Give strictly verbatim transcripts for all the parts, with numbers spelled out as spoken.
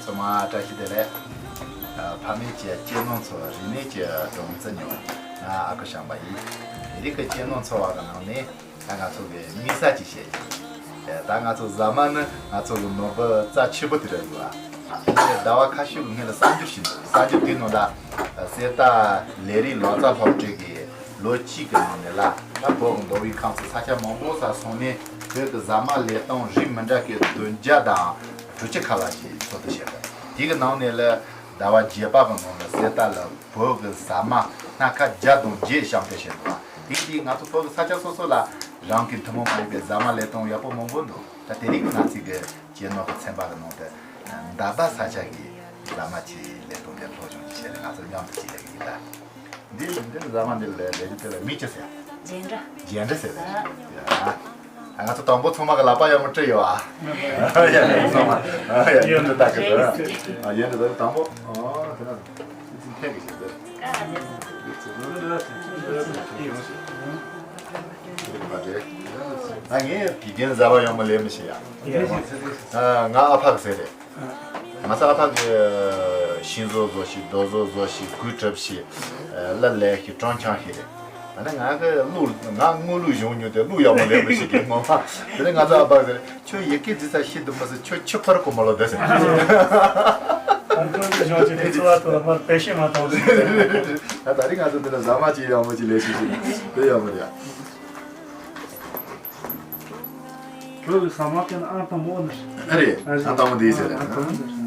ཚང་མ་བཀྲ་ཤིས་བདེ་ལེགས། ཨ། ཕ་མེས་ཀྱི་གཅེས་ནོར་ཚོ། རིག་གནས་ཀྱི་སྒྲོན་རྩེ་ཉོ། ང་ཨ་ཁུ་བྱམས་པ་ཡིན། དེ་རིང་གི་གཅེས་ནོར་ཚོ་བ་གི་ནང་ནས། ད་ང་ཚོ་གི་དམིགས་བསལ་གྱི་བཤད་ཀྱི། ད་ང་ཚོ་ཟ་མ་ནི་ང་ཚོ་གི་ནོར་བུ་རྩ་ཆེ་པོ་དེ་རེད་འདུག་ཨ། དེ་ནས་ཟླ་བ་ཁ་ཤས་ཀྱི་སྔོན་ལ་གསར་འགྱུར་ཞིག་འདུག་གསར་འགྱུར་དེའི་ནང་ལ་གསེར་རྟ་ལས་རིགས་ལག་རྩལ་སློབ་གྲྭའི་གི་ལོ་གཅིག་གི་ནང་ནས་ལ། ད་བོད་ཀྱི་མདོ་དབུས་ཁམས་གསུམ་ས་ཆ་མང་པོ་ས་སོང་ནས། བོད་ཀྱི་ཟ་མ་ལས་སྟངས་རིགས་མི་འདྲ་གི་བདུན་བརྒྱ་དང་དྲུག་ཅུ་ཁ་ལ་ཞིག་འཚོལ་བསྡུ་བྱས་པ། དེ་གི་ནང་ནས་ལ་ཟླ་བ་བརྒྱད་པ་གི་ནང་ལ་གསེར་རྟ་ལ་བོད་ཀྱི་ཟ་མ་སྣ་ཁ་བརྒྱ་དང་བརྒྱད་བཤམས་སྟེ་བྱས་འདུག་དེ་དུས་ང་ཚོ་བོད་ཀྱི་ས་ཆ་སོ་སོ་ལ་རང་གི་ཐུན་མོང་མ་ཡིན་པའི་ཟ་མ་ལས་སྟངས་ཡག་པོ་མང་པོ་འདུག་ད་དེ་རིང་ང་ཚོའི་གི་གཅེས་ནོར་གྱི་ཚན་པ་གི་ནང་དུ་མདའ་དར་ས་ཆ་གི་ཟ་མ་ཆེ་ལས་སྟངས་དེ་སློབ་སྦྱོང་བྱས་ནས་ང་ཚོ་མཉམ་དུ་ཅིག་ལས་ཀྱི་ཡིན་ད། འདི་འདི་ཟ་མ་འདི་ལས་ལས་ཀྱི་དེ་ལ་མིང་ཅི་ཟེར། རྒྱན་འདྲ། རྒྱན་འདྲ་ཟེར་ད། ཡ། ང་ཚོ་དང་པོ་ཚང་མ་གི་ལག་པ་ཡག་མོ་བཀྲུས་ཡོད་ཨ། ཡ་ཡ་ཚང་མ། ཡ་ཡ་འདི་ལྟ་གི་འདུག་ཨ། ཡ་འདི་ལྟ་གི་དང་པོ། ཨ་དེ་ན་འདི་ཚིག་འཐེན་གི་ཞིག་འདི། ད་ངས་དགེ་རྒན་ཟ་བ་ཡག་མོ་ལས་མི་ཤེས་ཡ། ང་ཨ་ཕ་གི་ཟེར་རེད། ང་ཚ་ཨ་ཕ་གི་ཤིང་བཟོ་བཟོ་ཞིག་རྡོ་བཟོ་བཟོ་ཞིག་གོས་གྲུབ་ཞིག་གླུ་ལེན་ཞིག་སྲོལ་འཆང་ཞིག་རེད། ད་ནི་ང་གི་གླུ་ང་དངོས་གླུ་གཞུང་ཉུལ་ཏེ་གླུ་ཡག་མོ་ལེན་མི་ཤེས་གི་ངོ་མ། དེ་ནས་ང་ཚ་ཨ་ཕ་གི་ཟེར། ཁྱོད་ཡི་གེ་འབྲི་ས་ཤེས་འདུག་མ་ཟེར། ཁྱོད་ཆུ་ཕར་གོ་མ་ལོ་དེ་ཟེར། ཨ་ཁོང་གི་གཞུང་ཆེ་དེ་ཚོ་བ་དོ་ལ་མར་དཔེ་ཤེས་མ་གཏོང་ཟེར། ད་ད་རིང་ང་ཚོ་འདི་ལ་ཟ་མ་ཅིག་ཡག་མོ་ཅིག་ལས་ཤིག་ཤིག་དེ་ཡག་མོ་རེད། ཁྱོད་ཀྱི་ཟ་མ་ཁྱེད་ཨང་དང་པོ་ནི། ཨ་རེད། ཨང་དང་པོ་འདི་ཟེར། ཨང་དང་པོ་འདི།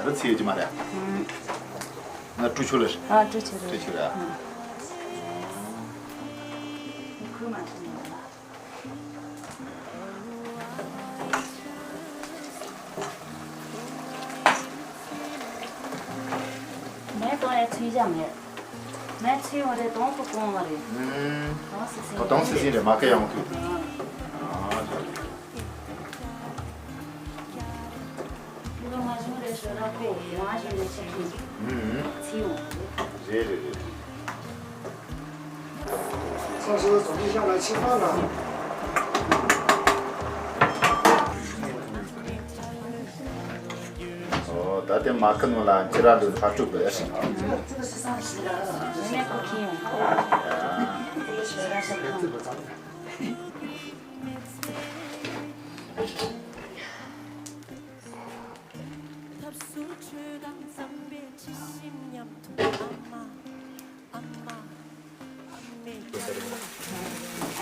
ད་ཚེ་ཡོད་ཀྱི་མ་རེད། ང་ཀྲུ་ཆུ་ལ། ཨ་ཀྲུ་ཆུ་རེད། ཀྲུ་ཆུ་རེད། ཨ། མེ་གཏོང་ཡ་ཚུལ་བཞག་མེད། མེ་ཚུལ་བ་རེད། དོང་སུ་གཏོང་བ་རེད། ཨུམ། དོང་སི་སི་རེད། མ་ཁ་ཡང་ཐུག་ཨ། ཨ། ཁྱོད་མ་བྱུང་རེད་ཤོད་ར་ཁོ་ཡོང་ཨ་ཞིག་ནས་ཆེ་ཁྱིམ་ཚིག་ཡོང་རེད། རེད་རེད་རེད། སོ་སོའི་བཟོ་མི་ཤོག་ལ་ཕྱི་པར་ལ། ཨོ་ད་དེ་མ་ཁི་ནོ་ལ་ཁྱི་ར་འདུག་ཕར་སྤྲུག་པ་ཡ་ཞིག་ཐབས་སུ་ཆོས་དང་འཛམ་བུའི་འཁྲི་ཤིང་མཉམ་དུ་ཨ་མ། ཨ་མ། ཨ་མའི་སྐྱ་རེངས།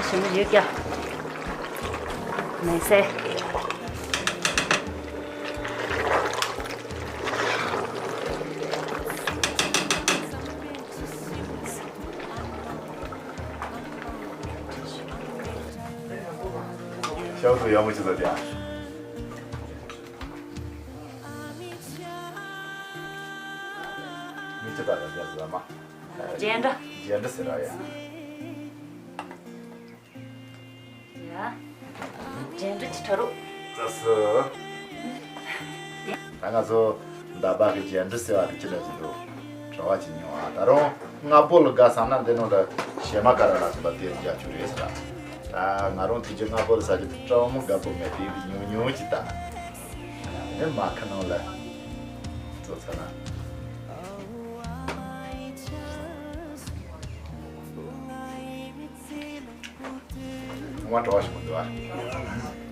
ཞིམ་པོ་ཡོད་ཀྱང་། མེད་ཟེར། ཤ་བོ་ཚོ་ཡག་པོ་ཅིག་བཟོ་དེ་ཨ། མི་ཅི་ད་ལ་རྒྱ་ཟ་མ། རྒྱན་འདྲ། རྒྱན་འདྲ་ཟེར་ར་ཡ། ཡ། རྒྱན་འདྲ་ཅི་ཁྲ་རུ། ཙི་སི། ད་ང་ཚོ་ཟླ་བ་གི་རྒྱན་འདྲ་ཟེར་བ་དེ་ཅི་འདྲ་ཅིག་འདུག་བྲོ་བ་ཅིག་མྱོང་ཨ། ད་རུང་སྔ་པོ་ལ་དགའ་བསམ་ན་འདི་ནང་ལ་བྱེ་མ་ཀ་ར་ལ་སོགས་པ་དེ་རྒྱག་རྒྱུ་རེད་ཟེར། ད་ང་རང་དུས་རྒྱུན་སྔ་པོ་ལ་ཟ་རྒྱུ་དེ་སྤྲང་མོ་དགའ་པོ་མེད་དེ་ཉུང་ཉུང་ཅིག་ད། དེ་མ་ཁ་ནང་ལ་བཙོ་ཚར་ན། ང་བྲོ་བ་ཞིག་མི་འདུག་ཨ།